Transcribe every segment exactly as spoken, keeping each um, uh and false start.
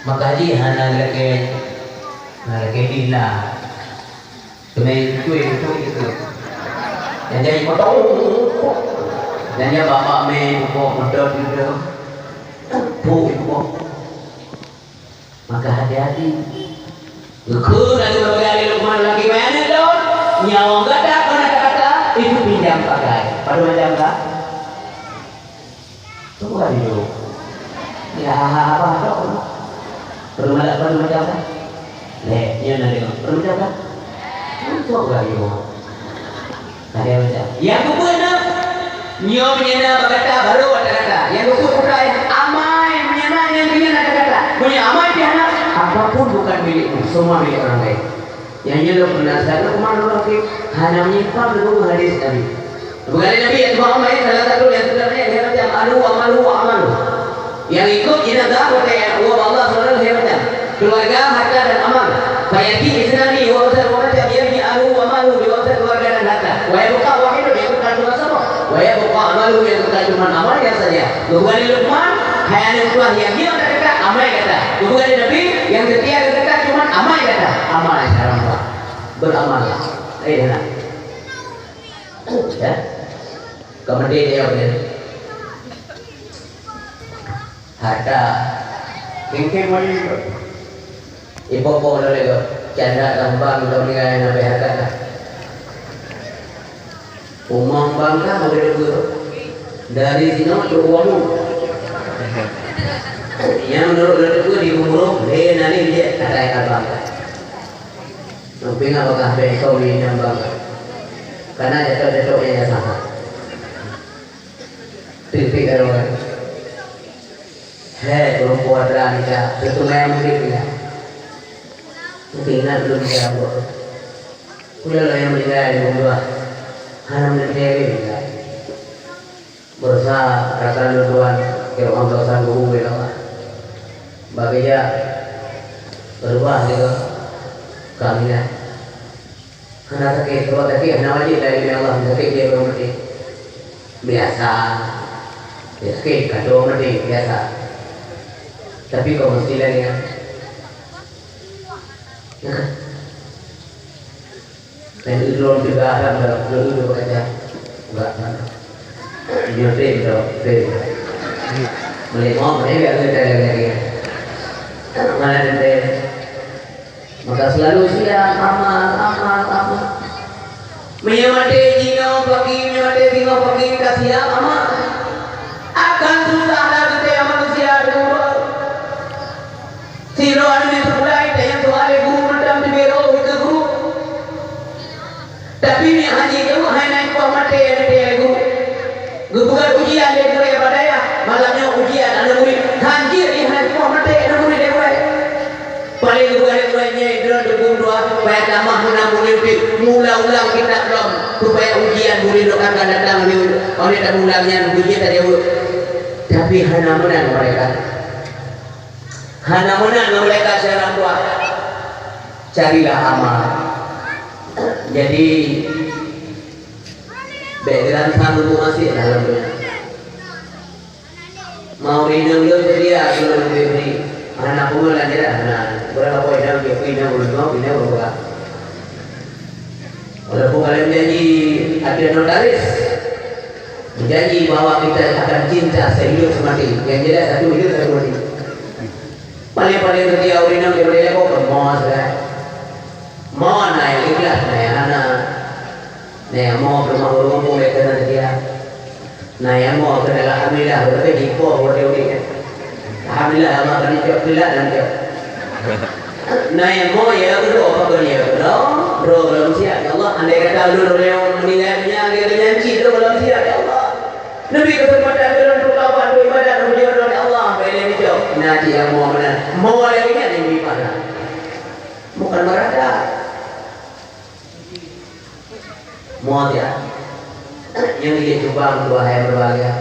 Maka jih hana lagèe, hana lagèe dina. Teumé kue beutôi itu. Dan jadi potong. Dan dia bapak mé pupuk motor juga. Pupuk pupuk. Maka hati-hati. Geukheun laju bak Luqman lagi, "Wahai aneuk lôn, nyawöng gata kon kata-kata, itu pinjam pakai." Padum macam ka? Tunggu laju. Ya, apa tu? Padum macam, padum macam ka? Leh, nyan na deungoe. Padum macam ka? Tunggu laju. Ada macam. Nyang keupeuet na, nyoe meunyoe na bak gata, barô ata gata. Nyang keupeuet putra, amai meunyoe na nyang keunyan ata gata. Meunyoe amai pih hana, apapun bukan milikmu, semua milik orang lain. Nyang nyoe lôn peuna salah, Luqman Hakim hana meunyimpang deungon hadis Nabi. Bukan Nabi yang Muhammad salah satu yang sebenarnya dia macam alu amalu wa amalu. Nyang ikot jenazah watèe Allah Subhanahu wa Taala, keluarga, harta dan amal. Fayati isnani wa fasad wa fasad, yaj'aluhu amaluhu bi wasat keluarga dan harta. Wa yabqa wahidun, yang kekal cuma satu. Wa yabqa amaluhu, yang kekal cuma amalnya saja. Bukan Luqman, hai aneuk tuan yang dia kata amai kata. Bukan Nabi yang setia kata cuma amai kata. Amai sekarang, Pak. Beramal. Eh, dah. Ya. Kemudian dia punya. Harta. Kengkeng mani. Ipo-po loleh ko. Canda tambang ko ninggai nabe harta. Umang bangka meugeudeubeue. Dari sinoe trok uang mu. Nyang meunurot lôn teupeu di Gumulong, lé nani bijéh kata yang abang. Tapi ngapa kah bek kau ni nyang bangka? Karena jatuh-jatuh yang salah. Titik kalau kan. Hei, perempuan berani dah. Satu main mungkin tidak. Mungkin ingat belum saya buat. Kuda lah yang meninggal di rumah. Hana meninggal meninggal. Berusaha rakan lôn tuan, keu Allah sang guru wéh Allah. Bagi jak berubah juga kami dah. Hana sakét, sebab sakét hana wajéb dari Allah, sakét dia belum mati. Biasa. Ya, sakét kandung mati, biasa. Tapi kau mesti lagi ya. Ya kan? Dan itu orang juga ada dalam dulu juga kerja. Enggak kan? Nyote itu, itu. Boleh mau, boleh enggak kita lagi? Mana ada. Maka selalu siap amal, amal, amal. Meunyoe maté jinoe pagi, meunyoe maté singoh pagi, ka siap amal. Akan susah lah geutanyoe manusia dua. Sidroe aneuk sekolah itanyong soal lé guru mantong teubiet roh keu guru. Tapi nyan hana jeuet hai na ipoh maté, maté lé guru. Geupeugah ujian lé gurée bak dayah, malam nyoe ujian aneuk murit. Han jeuet hai na ipoh maté aneuk murit lé gurée. Paléng gurée-gurée nyan droe teupeu dua, payah tamah meunan murit pih. Mula ulang kitab lom, supaya ujian murit nyoe akan datang lé, oleh tamulang nyan ujian tajaweueb. Tapi hana meunan mereka. Hana meunan ngon malaikat siaran dua. Carilah amal. Jadi, bèk geuransan buku maséh dalam dunia. Mau inong lôn dia, lôn bri-bri. Hana pungo lah dia, hana. Berapa poin dah, dia inong lôn, inong lôn. Walaupun kalian menjanji ada notaris, menjanji bahwa kita akan cinta sehidup semati. Yang jelas satu hidup satu mati. Paling-paling setia ureueng inong daripada lewat ke mos kan. Mo na nyang ikhlas, na nyang hana. Na nyang mo rumah ureueng muphom lé keunan setia. Na nyang mo keunan alhamdulillah, beureukat jipo watèe udép nyan. Alhamdulillah, Allah ka neucok teulat dan cok. Na nyang mo ya udah apa keu dia? Udah, bro, belum siap ya Allah. Andai kata ulôn uroe nyoe meuninggai dunia, lagèe nyan cit, bro, belum siap ya Allah. Neubri keuseumpatan keu lôn teuka bantu ibadat meujeuet droe Allah, bèk lé neucok. Na cit nyang mo meunan. Mo lagèe nyan nyang bri pahala. Bukan merata. Muat ya. Nyang jih cuba meutuah hai berbahagia.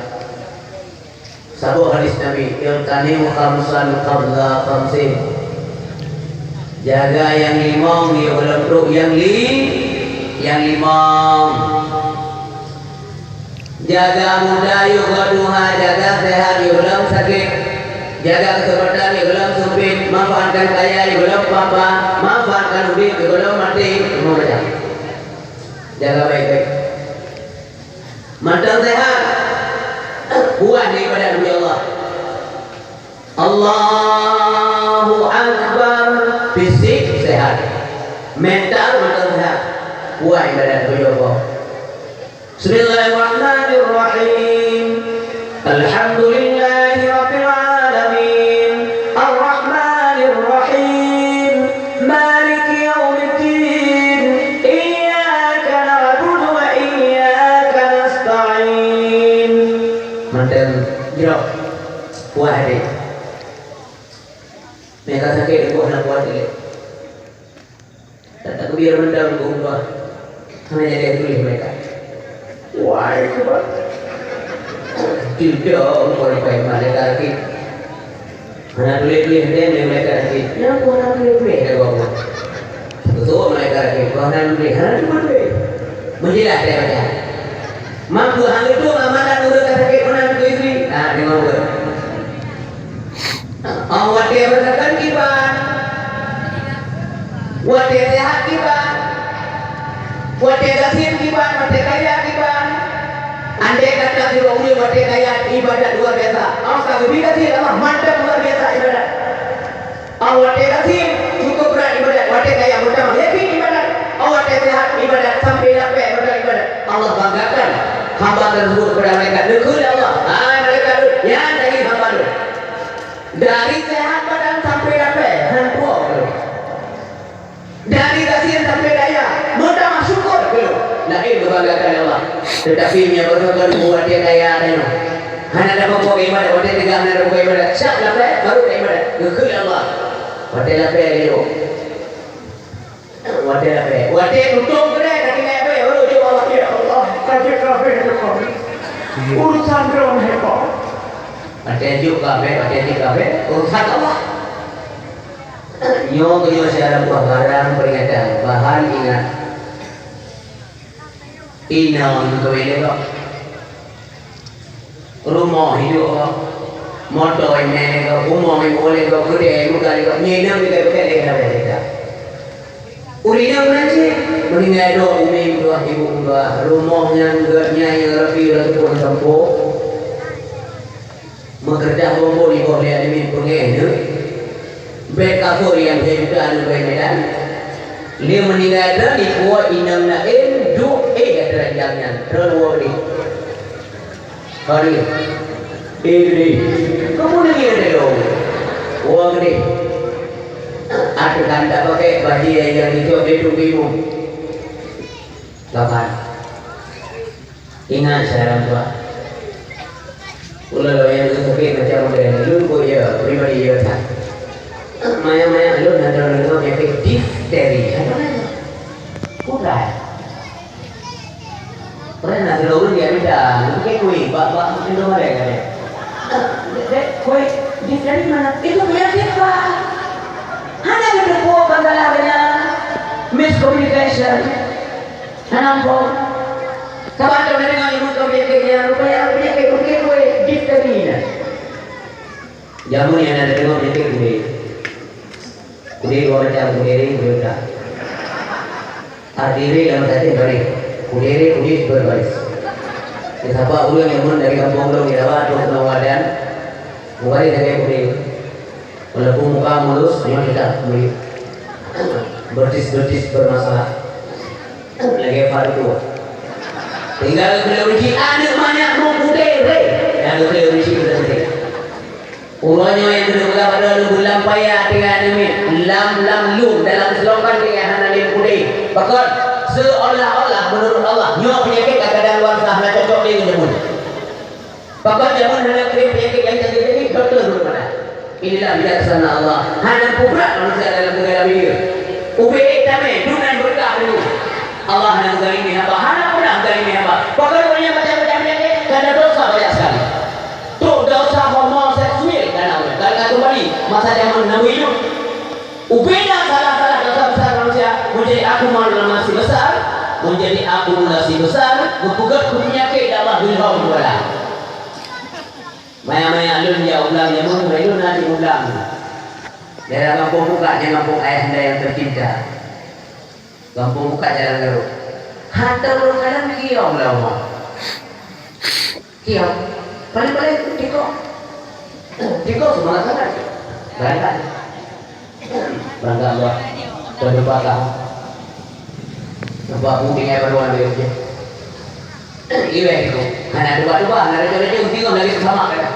Saboh hadis Nabi, "Ightanim khamsan qabla khamsin." Jaga nyang limong, yôh gohlom trok nyang li-, nyang limong. Jaga muda, yôh goh tuha, jaga sehat, yôh gohlom sakét. Jaga keuseumpatan di gohlom seumpit, manfaatkan kaya di gohlom papa, manfaatkan udeb di gohlom maté. Lima macam. Jaga baik-baik. Mantong sehat, puas ibadat bagi Allah. Allahu Akbar, fisik sehat, mental mantong sehat, puas ibadat bagi Allah. Bismillahirrahmanirrahim. Alhamdulillahirabbil alamin. Arrahmanirrahim. Maliki yaumiddin. Iyyaka na'budu wa iyyaka nasta'in. Mantong jroh. Puas até. Meuka sakét, leumbôh na puas até. Tak, tak keubia mantong keu Allah. Hana jadi tuléh malaikat. Wah, itu bah. Tidak, malaikat, malaikat lagi. Hana tuléh-tuléh, dia ni malaikat lagi. Kenapa hana tuléh-tuléh, kata Allah. Betul, malaikat lagi. Kau hana tuléh, hana tuléh. Menjelas dia baca. Mampu hang itu amalan ureueng ka sakét, mana tu istri? Ah, dia mampu. Oh, watèe beureukat kiban, watèe seuhat kiban, watèe gasien kiban, watèe kaya kiban. Andai kata sidroe ureueng watèe kaya ibadat luar biasa, oh, ka geubri gasien Allah mantong luar biasa ibadat. Oh, watèe gasien cukup brat ibadat, watèe kaya meutamah yakin ibadat. Oh, watèe seuhat ibadat sampai lapèe ibadat, ibadat. Allah banggakan hamba tersebut kepada malaikat. Neukheun lé Allah, "Hai malaikat, nyan lagèe hamba lôn." Dari sehat badan sampai lapèe, han tuwoe keu lôn. Dari gasien sampai kaya, meutamah syukur keu lôn. Laén geubanggakan lé Allah. Teutapi meunyoe beureukat watèe kaya nyoe, hana dapat buet ibadat, watèe teuga hana dapat buet ibadat, siap lapèe, baru ka ibadat. Geukheun lé Allah. Watèe lapèe lé lôn. Watèe lapèe. Watèe tutong keudè ka tinggai bèe, baru jaweueb Allah, "Ya Allah, ka jeuet kafé teuka. Urusan droe hebat." Watèe jeuet kafé, watèe jeuet kafé, urusan Allah. Nyoe keuh nyoe syedara buah barang peringatan, bahan ingat. Inong keu lé gob. Rumoh hidup gob. Moto imè lé gob, rumoh imè lé gob, keudè meuga lé gob, nyan inong lé gob, lé gob, lé gob. Ureueng inong meunan cit, meuninggai dua umi dua, ibu dua, rumoh nyan gèt nyan nyang rapi lom teupon sampôh. Meukeureudah boh-boh iboh lé aneuk miet beungéh nyoe, bèk kafôi nyang lhèe juta nyoe bèk Medan. Lé meuninggai droe, ipuwoe inong laén duek éh ateueh ranjang nyan, droe woe keudéh. Ka lheueh. Éh keudéh. Kamoe neungieng lé lôn. Woe keudéh. Ateueh kanta pakèk bajèe nyang jicok lé Teungku Imum. Lapan. Ingat syedara dua. Ulôn lôn nyang sakét macam model lôn, buet ya, pribadi ya that. Manyang-manyang lôn hana deungoe peunyakét difteri. Hana deungoe. Bukan. Pernah sidroe ureueng di Amerika, geupike kueh, bak, bak, Indomaret, kata. Dek, dek, kueh difteri mana? Itu penyakit, Pak. Hana geuteupeue masalah dengan miscommunication. Hana muphom. Saban droe deungoe nyebut keu peunyakét nyan, rupanya peunyakét, peunyakét kueh difteri nyan. Jameun nyan na deungoe peunyakét kueh. Kueh dua macam, kueh ring, kueh udah. Arti ring dalam satéh baréh. Kueh ring, kueh beurbaréh. Sabab ureueng nyang mun dari gampông droe di Rawa, trok keunoe Wadan, mubaréh sagai kueh ring. Walaupun muka mulus, memang kita mulia. Betis-betis bermasalah. Lagèe Fardu. Tinggal keu lôn cit aneuk manyak meuputéh ré. Nyang keu lôn cit beutôi. Uroe nyoe nyang keuneuk peugah bak droeneuh bulan paya tinggai aneuk miet. Lam, lam lôn dalam seulongkan tinggai hana lé meuputéh. Pakon? Seolah-olah menurut Allah, nyoe peunyakét ka kadaluarsa hana cocok lé ngon jameun. Pakon jameun hana keu peunyakét nyang jadi-jadi, dokto belum ada. Inilah bijaksana Allah. Hana peubrat manusia dalam segala bidang. Ubé tamé, dunan berkah dulu. Allah hana meugalimi hamba, hana pernah meugalimi hamba. Pakon ureueng nyang macam-macam peunyakét, karena dosa banyak sekali. Trok dosa homoseksual, karena ureueng, karena kembali masa jameun Nabi Lut. Ubena salah-salah dosa besar manusia menjadi akumulasi besar, menjadi akumulasi besar, geupeugöt keu peunyakét dan Allah geulhom keubala. Maya-maya lôn jak u blang jameun, lôn na di u blang. Daerah Gampông Buka, nyan gampông ayahanda nyang tercinta. Gampông Buka, Jalan Garut. Hantom lôn kalon kiok lom. Kiok. Paléng-paléng tikok. Tikok seumangat sangat. Barangkat. Bangga Allah. Tuan lupa kah? Nampak aku tinggal baru ambil je. Iweh tu. Hana dua-dua, hana raja-raja, bingung lagi sama kan.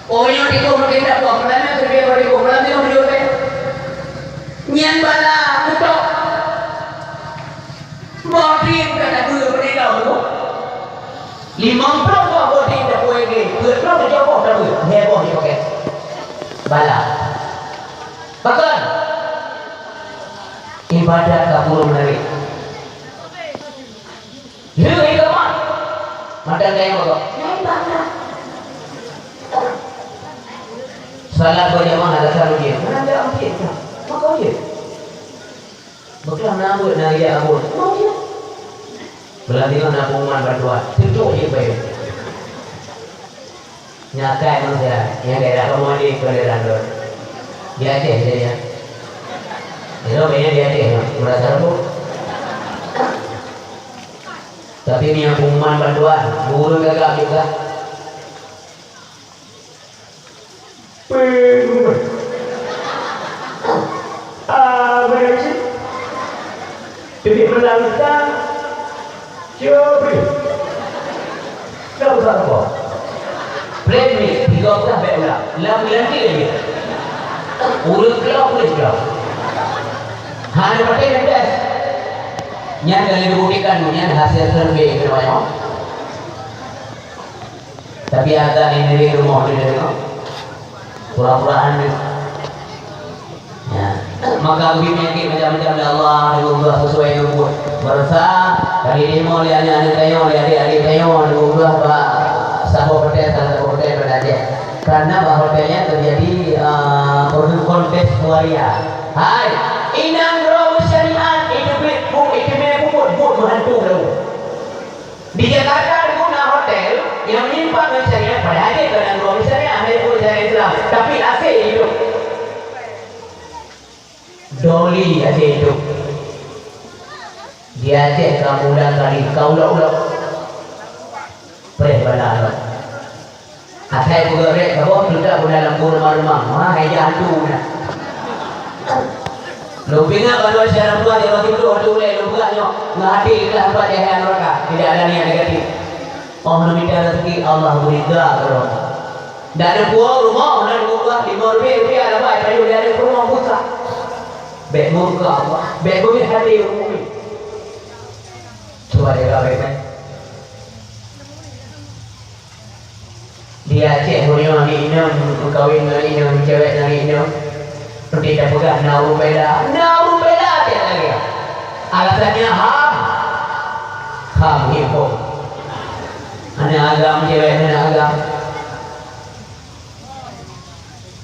Oh, yang tiga mungkin tak buat. Malam yang kedua baru ikut. Malam yang kedua, eh. Nyan bala, kutok. Boh ding ka tabeue peurintah tu. Limong ploh boh boh ding tapuai lé, peuet ploh tujoh boh tabeue, lhèe boh jipakai. Bala. Pakon? Ibadat ka purông lagèe. Lheueh iqamah. Mantong gaya mogok. Nyan ibadat. Salat berjamaah alasan ujian. Mana ada ujian? Maka ujian. Beuklah na buet na riak abon. Mau je. Beulah tengok na pengumuman bantuan. Tutup je payah. Nyakai manusia. Nyang daerah kamu ada ke daerah tu? Di Aceh jadi ya. Itu banyak di Aceh tu. Merasa rambut. Tapi ni yang pengumuman bantuan. Guru gagap juga. Peuet. Ah, beureuti. Teubiet meulang sa. Cuba. Dah usah apa. Plan ni, tiga usah baik ulang. Lam lantik lagi. Urut keluar, urut keluar. Hana pakai tes. Nyan dari dibuktikan, nyan hasil survei keduanya. Tapi agak ini dari rumah dia tengok. Pura-puraan dia. Ya. Maka beri penyakit macam-macam dari Allah, dengan Allah sesuai dengan buat. Berasa, kali lima oleh anak-anak tayo, oleh adik-adik tayo, dengan Allah, bah, saboh hotel, salah satu hotel pada Aceh. Karena bah hotelnya terjadi, uh, kontes waria. Hai, inang droe syariat, itu bit, bu, itu bit, bu, bu, bu, meuhantu dulu. Di Jakarta, Teungku, na hotel nyang meunyimpan ngon syariat, padahai jih keu nanggroe syariat, hana jipeubuet syariat Islam, tapi aséh hidup. Doli aséh hidup. Di Aceh ka mula kali ka ulok-ulok. Preh bala lom. Asai peugöt rek saboh teutab guna lam bu reumang-reumang. Ma, hai jak hantu na. Lôn pingat bandua syedara dua di waktu tu, waktu ulèe lôn peugah nyoe, ngon hati ikhlas, tempat jahé nuraka, tidak ada niat negatif. Oh, neumita rezeki, Allah beri ga keudroe. Dak ada puwoe rumoh, na rumoh lima ribèe rupiah, laba, pajoh di ateueh rumoh busa. Bèk murka Allah, bèk beungèh hati ureueng mukmin. Cuba jaga baik-baik. Di Aceh, meunyoe aneuk inong meukawen ngon inong, cewek ngon inong, peuti tapeugah na ureueng bela, na ureueng bela tiep lagèe. Alasannya ham. Ham hiphop. Aneuk agam, cewek aneuk agam.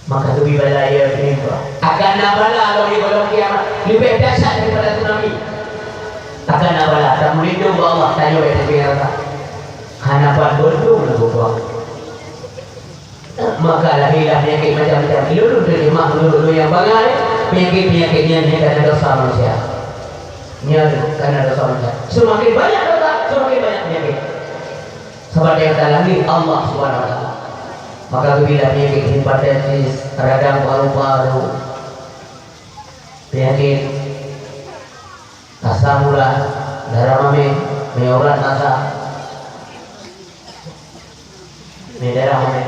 Maka teubi bala ya, akan na bala lom di gohlom kiamat leubeh dahsyat daripada tsunami. Akan na bala, tameulindu bak Allah, tanyoe bèk teubiasa. Hana pat beutôi na bubuang. Maka lahirlah penyakit macam-macam. Lôn terjemah dulu-dulu yang bangai, penyakit-penyakit nyan hanya karena dosa manusia. Nyan karena dosa manusia. Semakin banyak dosa, semakin banyak penyakit. Sebab yang talanggi Allah Subhanahu wa Taala. Maka bila penyakit hepatitis, radang paru-paru, penyakit asam urat, darah mamèh, mie urat mata, mie darah mamèh,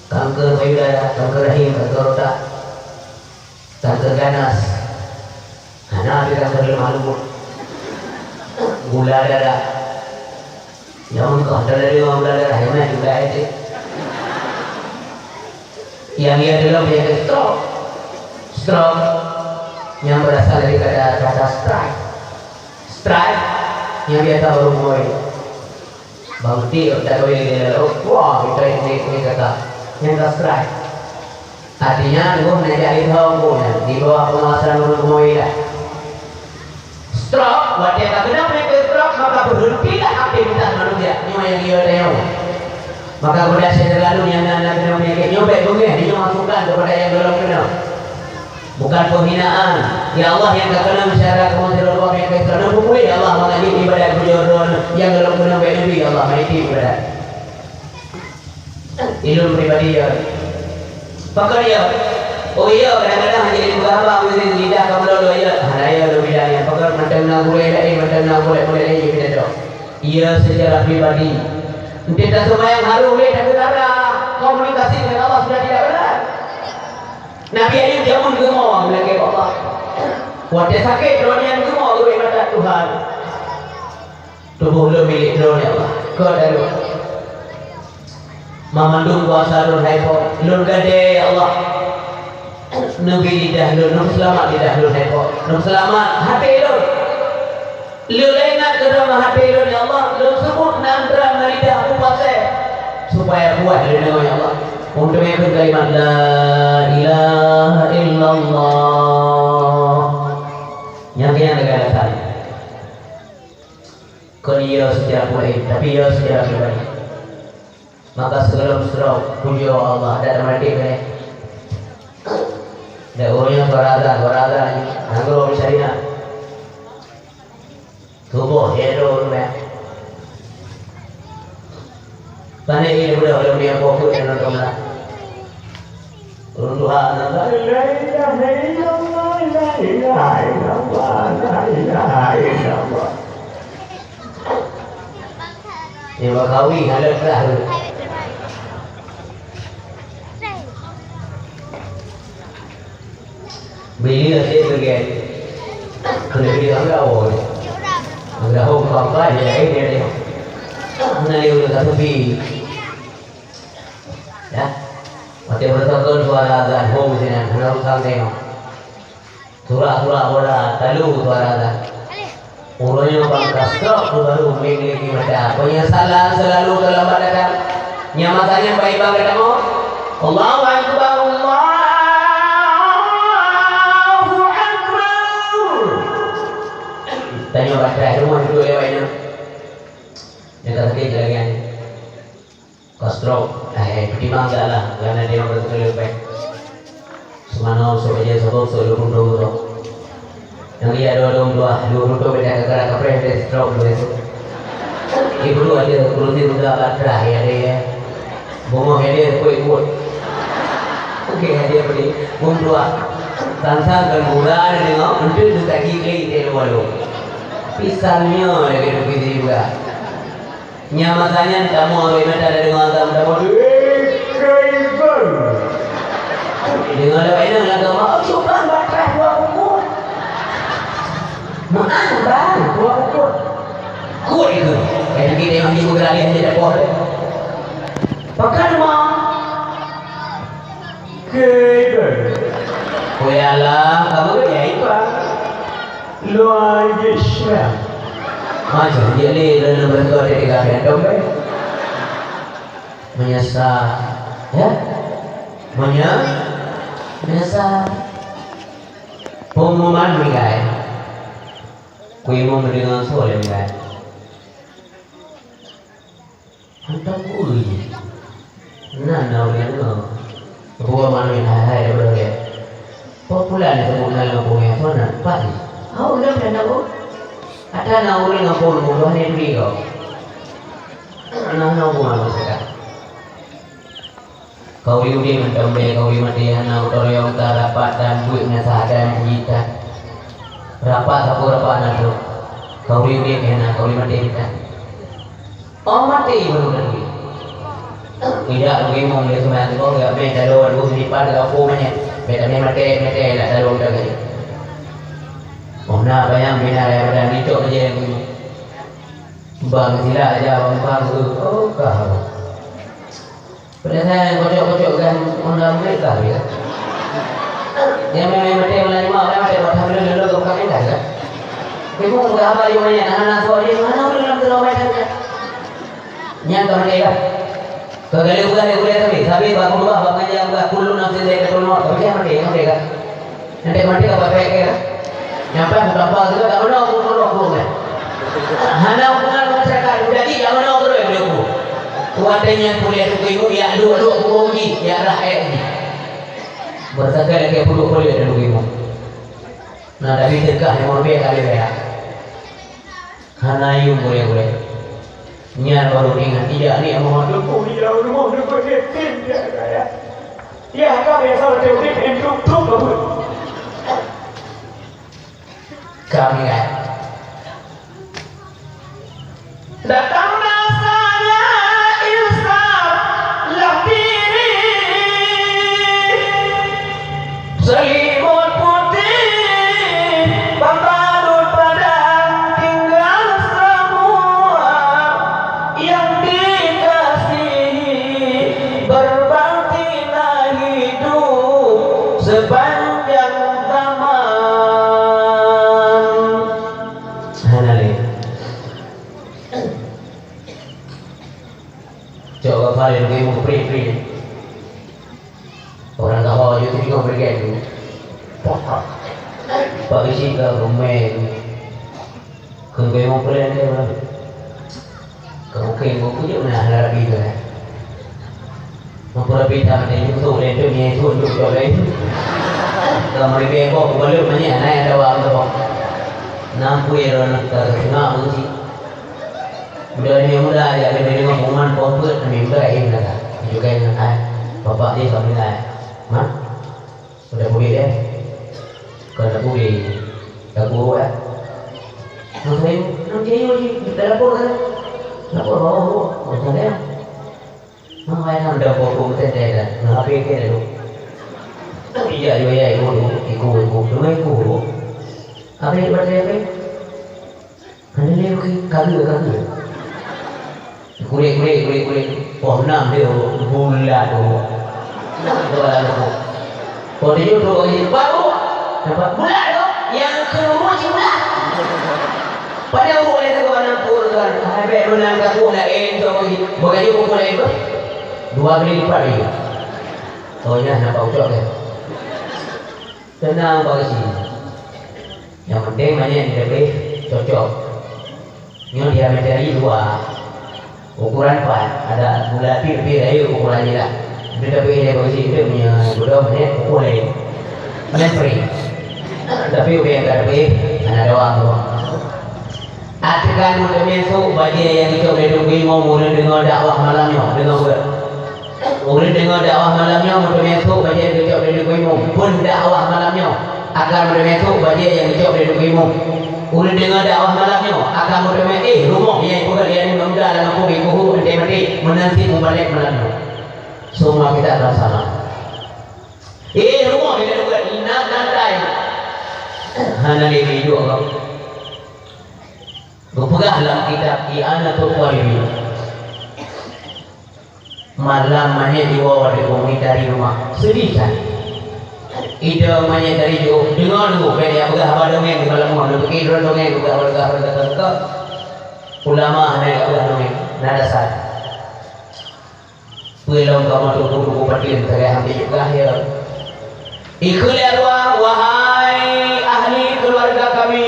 kanker payudara, kanker rahim, kanker otak, kanker ganas. Hana pih kanker leumah leumbut. Gula darah. Nyang meukoh teuleudeueng gula darah, nyang meunan juga itu. Yang ia dalam penyakit stroke. Stroke yang berasal daripada kata strike. Strike yang biasa baru mulai. Bang Tik, tak tahu yang dia lalu. Wah, kita ini, ini kata. Yang tak strike. Artinya, Teungku hana jadi tahu, Teungku, ya. Di bawah pengawasan Teungku Muida. Stroke, watèe ka keunong penyakit stroke, maka berhentilah aktivitas nyang jiyue tanyoe. Maka geutanyoe syedara lôn nyang na, na keunong peunyakét nyoe, bék beungéh, nyoe masukan keupada nyang gohlom keunong. Bukan penghinaan. Ya Allah, nyang ka keunong syedara kamoe sidroe nyang ka Islam, neupeumulia Allah mangat jeuet ibadat bujoe droe nyang gohlom keunong bék neubi, ya Allah, meuitem ibadat. Ilôn pribadi ya. Pakon ya? Oh iya, kadang-kadang hana jeuet peugah haba, meunan lidah ka meulolo ya. Hana ya lôn bilang ya. Pakon mantong na gurée laén, mantong na gurée-gurée laén jeuet pidato. Iya, secara pribadi. Enteuk taseumayang harôh lé takheun darah, komunikasi dengan Allah sudah tidak benar. Nabi Ayub jameun geumo meulakée bak Allah. Watée sakét droeneuh geumo geubi mata Tuhan. Tuboh lôn milék droeneuh, ya Allah. Keu droeneuh. Mamandum kuasa lôn hai Po. Lôn gadée, ya Allah. Neubi lidah lôn, neuseulamat lidah lôn hai Po. Neuseulamat até lôn. Lôn ingat keudroe até lôn, ya Allah, lôn seubut nan droe ngon lidah kupasée, supaya puih lôn deungoe, ya Allah. Untuk mengikut kalimat la ilaha illallah. Nyang keu nyan lagée alasan. Kon iya secara pribadi, tapi iya secara pribadi. Maka sebelum stroke, pujoe Allah, ada teman adik boleh. Ada urangnya suara azan, suara azan, nanggroe misalnya. Tuboh, ya, tu, ya. Pané ini udah, udah punya fokus yang nonton lah. Ureueng tuha nan, "La ilaha illallah, la ilaha illallah, la ilaha illallah." Nyoe bak kawi, hana peugah. Bini asyik pergi. Kena bini orang awal. Orang hong papa dia, eh, dia, dia. Mana dia udah tak sepi? Ya. Watée beureutoh suara azan hom sinan, hana usah tengok. Surak-surak bola, talu suara azan. Uroe nyoe bang ka stroke baru memiliki mata. Penyesalan selalu terlambat datang. Nyang masanya baik bang kata mo. Allahu Akbar, Allahu Akbar. Tanyoe batai rumah duduk lewat nyoe. Nyang ka sakét lagi nyan. Ka stroke, eh, peutimang dak lah, karena dia orang betul baik. Semana sok aja sabab sok dua puluh dua tu. Yang dia dua dua dua, dua puluh dua beda, gara-gara kapreh dia stroke dua tu. Ibu dua dia kurusi roda baterai ya dia. Bunga ya dia kuat-kuat. Okey, ya dia beli. Bung dua. Tantang dan murah dia tengok, untuk tu kaki klik dia dua lu. Pisangnya lagi tu pisi juga. Nyang masa nyan kamoe awak mata dah deungoe agam kamoe, "Eh, Kaiban!" Deungoe lewat inong lam kamoe, "Oh, cukang batrah dua pukul." "Maaf, Bang, dua pukul." Kuat itu. Kayak kita yang hanya beralih hanya dapoh deh. Pakai rumah. Kaiban. Kuyalah, kamu ke jahit, Bang? Luar biasa. Macam dia ni, dia nak berkau dia tiga kali dompet. Menyesal. Ya? Menya-, menyesal. Pengumuman meninggal. Kuimum dengan soal meninggal. Hantom ui. Na, na ureueng nyoe. Buah manusia hai-hai daripada dia. Popular ni sebut na lam pungai, so na, empat ni. Hau, ureueng dah tahu. Ada na ureueng ngampu lembu, Tuhan yang beri kau. Na, na hubungan masyarakat. Kau uri udeb mantong bèe, kau uri maté hana, utoe rayong ka rapat dan buet meunasah dan jitan. Rapat sapeue rapat na trok. Kau uri udeb hana, kau uri maté jitan. Oh, maté baru na duek. Tidak bagaimana dia sembahyang tu, enggak main, tak ada orang duduk di depan, tak ada apa banyak. Maté, maté, maté, tak ada orang jaga. Oh, na bayang bina daripada ni, cok je yang bunyi. Bang, silap aja, bang, bang, tu. Oh, kau. Pada saya kocok-kocok kan undang mereka ya. Dia memang mati malam lima orang ada buat hamil dulu ke bukan enggak kan? Ibu muda apa yang mana? Nah, nah, soal dia mana udah dalam terlalu banyak kan? Nyang kau merdeka. Kau kali bukan dia kuliah tapi, tapi bak Allah bak ngaji bukan kullu nafsin dzaiqatul maut. Tapi dia merdeka, merdeka. Nanti mati apa baik ya? Nyampai bukan apa tu tak mana aku perlu aku kan? Hana hubungan masyarakat jadi yang mana aku yang aku. Watèe nyan puléh Teungku Imum, jak luek-luek bumoe jih, jak rhah èk jih. Beureusakai lagèe peuduek puléh Teungku Imum. Nah, tapi teuka limong ribèe ka lheueh raya. Hana yum gurèe-gurèe. Nyan baru ingat, ijak ni mohon Teungku, ijak mohon Teungku, yatim piatu raya. Ya, ka biasa watèe udép, entruk-truk babu. Kami kan. Datang rasanya insaf lah diri. Selimut putih, pembalut padam, tinggal semua yang dikasihi. Berbaktilah hidup sepanjang zaman. Hana lé. Cok gafal yang gue mau prit-prit. Orang tahu aja tu juga bergen tu. Pak bisi ke rumah tu. Keu gue mau pulai dia lah. Keu mungkin gue pujuk nah hana rabi tu lah. Meupeureubi that mantong, yue sôk lé, teuh nyan sôk, sôk, sôk lé. Ka meuribèe boh, kubalot manyét, na nyang dawa mantong. Nam pue droeneuh ka teuseungak meusi. Udah nyoe muda, ya, lé deungon pengumuman poh peuet, kami muda, eh, muda ka. Juga ingat, eh, bapak dia ka meninggal. Hah? Udah pulih, eh? Ka udah pulih. Ka guru, eh? Maksudnya, nanti ayo, kita lapor, kan? Lapor, bawa, bawa. Maksudnya, Meuhai nyan dong boh meuteudeh dah, meuhapé keu laju. Tapi jak jua ya iku tu, iku, iku, cuma iku tu. Habéh batèe habéh. Hana lé keu kageu, kageu. Kulét, kulét, kulét, kulét. Poh nam dia bulat tu. Nam tu lah tu. Kau tuju tu, oh, iya, baru. Nampak bulat tu. Yang kedua cuma bulat. Pada urut lain tu, anak pun kan. Hai, bèk menang kaku nak, eh, tu, bagi. Bagi aku pun lain tu. Dua kali lipat lagi. Oh, ya, nampak ucok dia. Tenang, bagi sini. Yang penting, banyak yang lebih cocok. Nyoe diameter dua. Ukuran pat, ada bulat pi, tapi rayeuk ukuran jih lah. Tapi, tapi dia bagi situ punya bodoh ni, ukur lain. Lain free. Tapi udah yang tak lebih, hana doang tu. Atakan meuteumé sôk bajèe nyang geucok lé Teungku Imum, ureueng deungoe dakwah malam nyoe, deungoe beut. Ureueng deungoe dakwah malam nyoe, meuteumé sôk bajèe geucok lé Teungku Imum, pun dakwah malam nyoe. Akan meuteumé sôk bajèe nyang geucok lé Teungku Imum. Ureueng deungoe dakwah malam nyoe akan meuteumé, eh, rumoh nyang ipeugöt lé aneuk muda lam kampung, iku hu, ente maté, meunan cit mubalek malam nyoe. Semua kita akan sama. Eh, rumoh nyang ipeugöt, inan nantai. Hana lé iduek kau. Geupeugah lam kitab I'anatul Thalibin. Malam manyét jiwoe watèe geumeunitari rumoh, seudeh that. Idong manyét dari jiôh, deungoe dulu, bèk jipeugah haba dongeng di malam nyoe, neupike droe dongeng, peugah haba dongeng, ulama hana jipeugah dongeng, na dasar. Peue lom kamoe tuku-tuku patin, sagai hana jipeugah ya. Ikheun lé arwah, wahai ahli keluarga kami.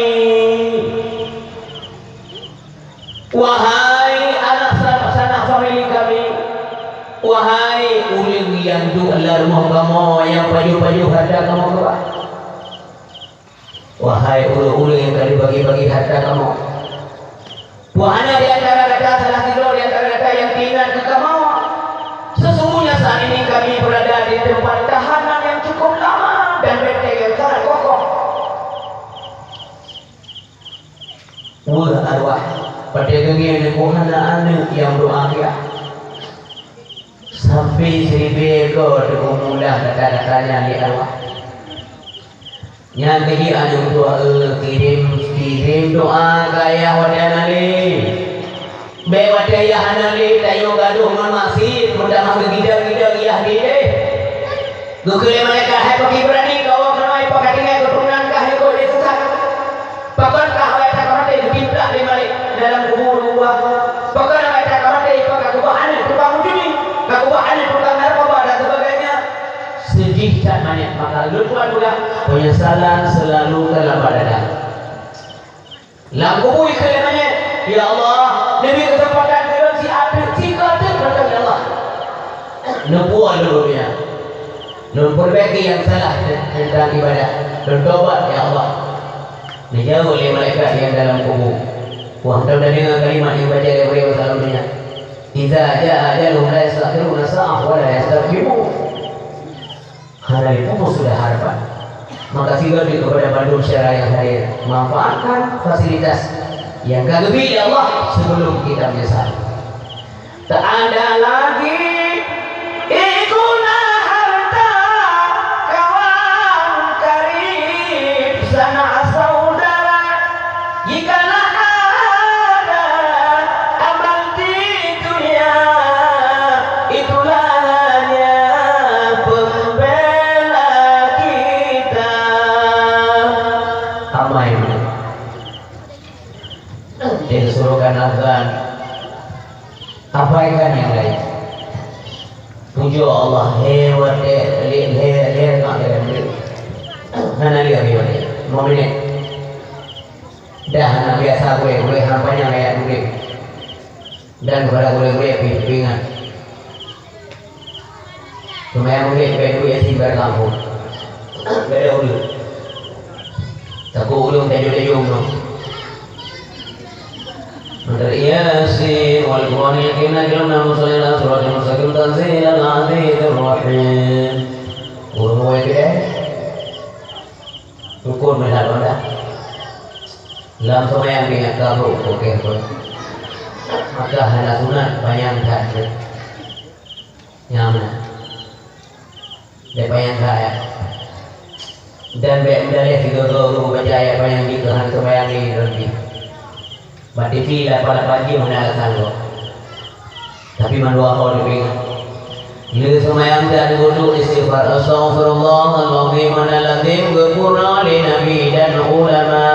Wahai anak sanak-sanak famili kami, wahai ureueng nyang duek lam rumoh kamoe nyang pajoh-pajoh hareuta kamoe keubah. Wahai ureueng-ureueng nyang ka jibagi-bagi hareuta kamoe. Peue hana di antara gata salah sidroe di antara gata nyang teuingat keu kamoe? Sesungguhnya saat ini kami berada di tempat tahanan yang cukup lama dan benteng yang sangat kokoh. Weueh arwah, watèe geungieng nyan hana aneuk nyang doa piah. Sampai siribèe goe teungoh mudah kata-katanya lé arwah. Nyan keuh jih aneuk dua, eh, kirém, kirém doa keu ayah watèe hana lé. Bèk watèe ayah hana lé, tanyoe gadôh ngon maksiet, meutamah geugidang-gidang ayah jih deh. Geukheun lé malaikat, "Hai pakri beurani, kawoe keunoe, pakat tinggai keuturonan kah nyang ka lheueh sisat? Pakon kah awak ka maté geutimplak lé malaikat dalam kubu ruwah? Pakon awak ka maté, pakon ka keubah aneuk tukang ujudi, ka keubah aneuk tukang narkoba dan sebagainya?" Seudeh that manyét, maka lôn tuan peugah, penyesalan selalu terlambat datang. Lam kubu ikheun lé manyét, "Ya Allah, neubri keuseumpatan keu lôn siat teuk, sigoe teuk mantong, ya Neupuwoe lôn nyan. Lôn peurbaiki nyang salah teuntang ibadah. Lôn tobat, ya Allah. Neujaweueb lé malaikat nyang dalam kubu. Wah, teudeungoe kalimat nyang baca lé ureueng masa lalu nyan. "Idza jaa ajaluhum la yastakhiruna sa'ah wa la yastaqdimun." Hana lé pupus sudah harapan. Maka sigoe kepada bandum syedara nyang hadir, manfaatkan fasilitas nyang ka geubri lé Allah sebelum kita menyesal. Tak ada lagi guna harta, kawan karib, sanak saudara. Jikalau ada amal di dunia, itulah hanya pembela kita. Amai. Dia suruhkan azan. Abaikan yang lain. Pujoe Allah, lhèe watèe, lhèe, lhèe, lhèe rakaat dalam diri. Hana lheueh lhèe watèe. Lima minit. Dah hana biasa gurèe, gurèe hana panyang ayat gurèe. Dan kepada gurèe-gurèe pih, pih ingat. Seumayang Magrib bèk duek Yasin bak kampung. Bèk ada ureueng. Takot ureueng tajong-tajong nyoe. Mantap Yasin, wal Qur'anil hakim, innaka lamina suratil mustaqim, tanzilal azizir rahim. Ureueng muet keu eh? Rukun meunan dah. Lam seumayang ingat kabur, oke, pun. Maka hana sunat panyang that. Nyan meunan. Bèk panyang that, ya. Dan bèk meudaleh sigoe-goe ureueng baca ayat panyang jih keu hana seumayang lé droe jih. Bak T V lapan-lapan jih hana alasan gob. Tapi mandua ho teuingat. Lheueh seumayang dan wudu istighfar, "Astaghfirullahalazim, ana lazim geupeurunoe lé Nabi dan ulama."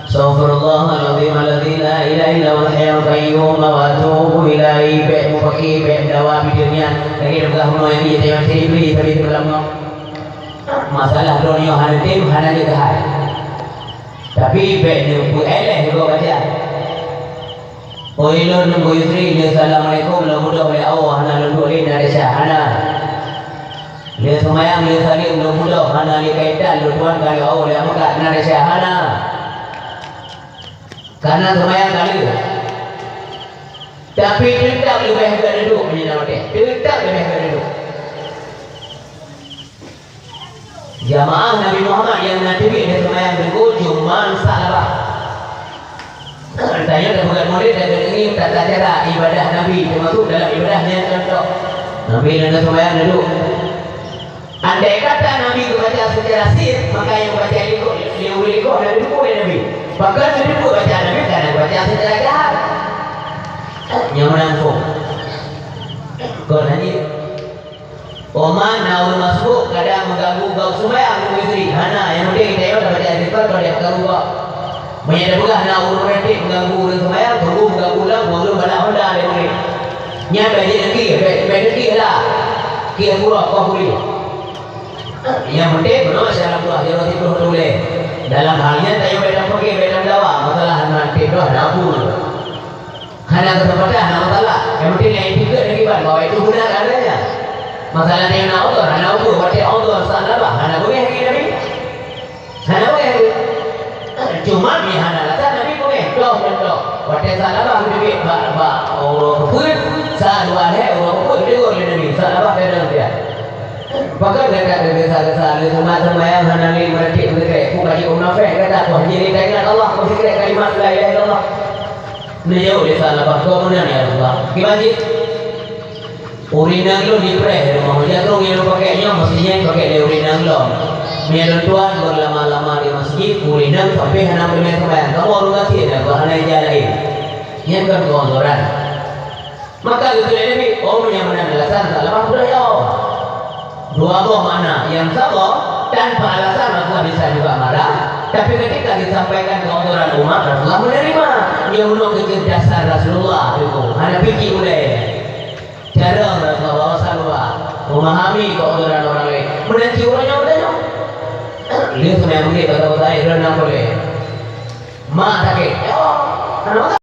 Astaghfirullahalazim alladzi la ilaha illa huwal hayyul qayyum wa atubu ilaihi. Bèk mupaki, bèk meudawa bideueng nyan. Lagèe peugah bunoe nyan, jiteurimong lé Iblih, tapi teupeulamoe. Masalah droeneuh hana tem, hana jeuet keuhai. Tapi bèk neupeuéléh gob baca. Oi lôn Teungku Yusri, lheueh assalamualaikum lôn beudôh lé awoe, hana lôn duek lé na desya, hana. Lheueh seumayang, lheueh saleuem lôn beudôh, hana lé kaitan lôn tuan ka lheueh awoe lé meukat, na desya, hana. Kareuna seumayang ka lheueh. Tapi teutab leubeh gèt neuduek meunyoe na watèe. Teutab leubeh gèt neuduek. Jamaah Nabi Muhammad nyang na teubiet dan seumayang Teungku cuma Sa'labah. Tanyoe tapeugah mulod dan tadeungoe tata cara ibadah Nabi, teumasuk dalam ibadah nyan contoh. Nabi na seumayang neuduek. Andai kata Nabi geubaca secara sir, maka nyang baca likot, lé ureueng likot na teupeue lé Nabi. Pakon teupeue baca Nabi, karena geubaca secara jahar. Nyang meunan phon. Kon hana. Oma na ureueng masbuk kadang meuganggu gob seumayang ureueng Yusri. Hana, nyang penting tanyoe tabaca istighfar, kon lé ganggu gob. Meunyoe tapeugah na ureueng ratik meuganggu ureueng seumayang, teungku meuganggu lom, ureueng balak honda lé ureueng. Nyan bèk jeuet neuki, bèk, bèk neuki lah. Kiek pura, koh kuri. Nyang penting, meunoe syedara Allah, jaroe siploh tuléh. Dalam hal nyan, tanyoe bèk tapeugah, bèk tameudawa. Masalah hana ratik droe, hana peue. Hana keuseumpatan, hana masalah. Nyang penting nyang ikôt neukiban bahwa itu benar adanya. Masalah nyang na udhur, hana udhur, watèe udhur Sa'labah, hana beungèh lé Nabi. Hana beungèh lé. Cuma nyang hana rasa Nabi beungèh. Toh, contoh. Watèe Sa'labah geuteubiet bak, bak uroe keupeuet, sa dua lhèe uroe keupeuet geutegur lé Nabi. Sa'labah kadang dia. Pakon gata geugesa-gesa lé umat seumayang hana lé meuratik meureukrèk, peue ka jeuet munafék gata, peue hana lé taingat Allah, peue sikrèk kalimat la ilaha illallah. Neujaweueb lé Sa'labah, "Kon meunan, ya Rasulullah." Kiban jih, ureueng inong lôn jipreh di rumoh, jatrong nyang lôn pakèk nyoe, meusti nyan pakèk lé ureueng inong lôn. Meunyoe lôn tuan beulama-lama di masjid, ureueng inong sampé hana peureulèe seumayang, kamoe ureueng gasien, hana ija laén. Nyan kon keuuzoran. Maka geukheun lé Nabi, "Oh, meunyoe meunan alasan, Sa'labah beudôh ya." Dua boh makna. Nyang saboh, tanpa alasan Rasulullah bisa juga marah, tapi ketika disampaikan keuuzoran umat, Rasulullah menerima. Nyoe meunoe keuh dasar Rasulullah, Teungku. Hana pike ulèe. Cara Rasulullah, Rasulullah memahami keuuzoran orang lain. Meunan cit uroe nyoe geutanyoe. Lheueh seumayang Magrib, kata Ustaz, eh, droeneuh na polé. Mak sakét. Ya Allah, hana masalah.